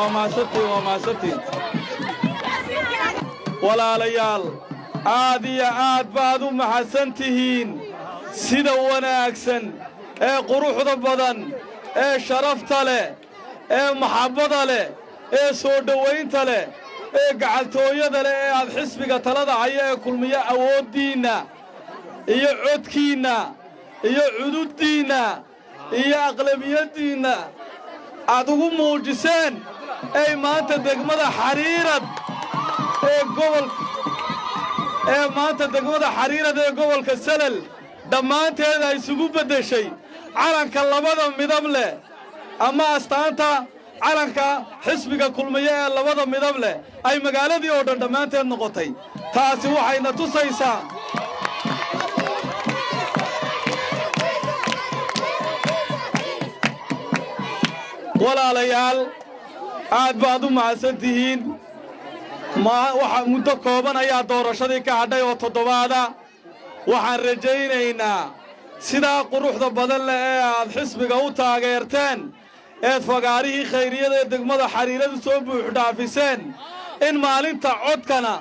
Waa mahadsantiin, waa mahadsantiin, walaalayaal. Aad iyo aad baad u mahadsan tihiin sida wanaagsan ee quruxda badan ee sharafta leh ee maxabbada leh ee soo dhowaynta leh ee gacaltooyada leh ee aad xisbiga talada haya ee Kulmiye awooddiinna iyo codkiinna iyo cududdiinna iyo aqlabiyaddiinna aad ugu muujiseen ay maanta degmada Xariirad ee gobol ee maanta degmada Xariirad ee gobolka Salal dhammaanteed ay isugu beddeshay calanka labada midab leh ama astaanta calanka xisbiga Kulmiye ee labada midab leh ay magaaladii oo dhan dhammaanteed noqotay. Taasi waxayna tusaysaa walaalayaal, aad baad u mahadsan tihiin. Waxa muddo kooban ayaa doorashadii ka hadhay oo toddobaada. Waxaan rajaynaynaa sidaa quruxda badan leh ee aad xisbiga u taageerteen eed fagaarihii khayriyada ee degmada Xariiradu soo buuxdhaafiseen in maalinta codkana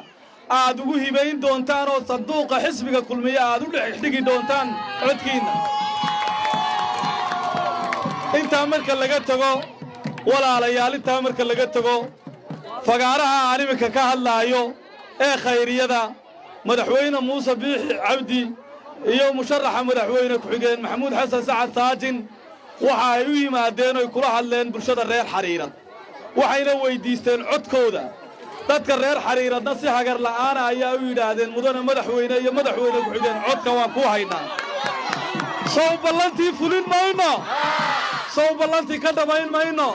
aad ugu hibayn doontaan oo sanduuqa xisbiga Kulmiye aad u dhex dhigi doontaan codkiinna. Intaa marka laga tago, walaalayaal, intaa marka laga tago, fagaaraha aan iminka ka hadlaayo ee khayriyada, Madaxweyne Muuse Biixi Cabdi iyo musharaxa madaxweyne ku-xigeen Maxamuud Xasan Sacad Saajin waxa ay u yimaadeen oy kula hadleen bulshada reer Xariirad, waxayna weyddiisteen codkooda. Dadka reer Xariiradna si hagar la'aana ayaa u yidhaahdeen: "Mudane madaxweyne iyo madaxweyne ku-xigeen, codka waan kuu haynaa." Sow ballantii fulin mayno? Sow ballantii ka dhammayn mayno?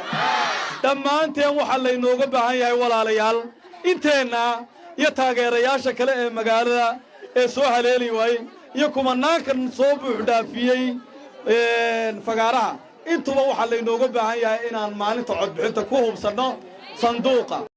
Dhammaanteen waxaa laynooga baahan yahay, walaalayaal, inteenna iyo taageerayaasha kale ee magaalada ee soo haleeli waayey iyo kumanaankan soo buuxdhaafiyey fagaaraha, intuba waxaa laynooga baahan yahay inaan maalinta codbixinta ku hubsanno sanduuqa.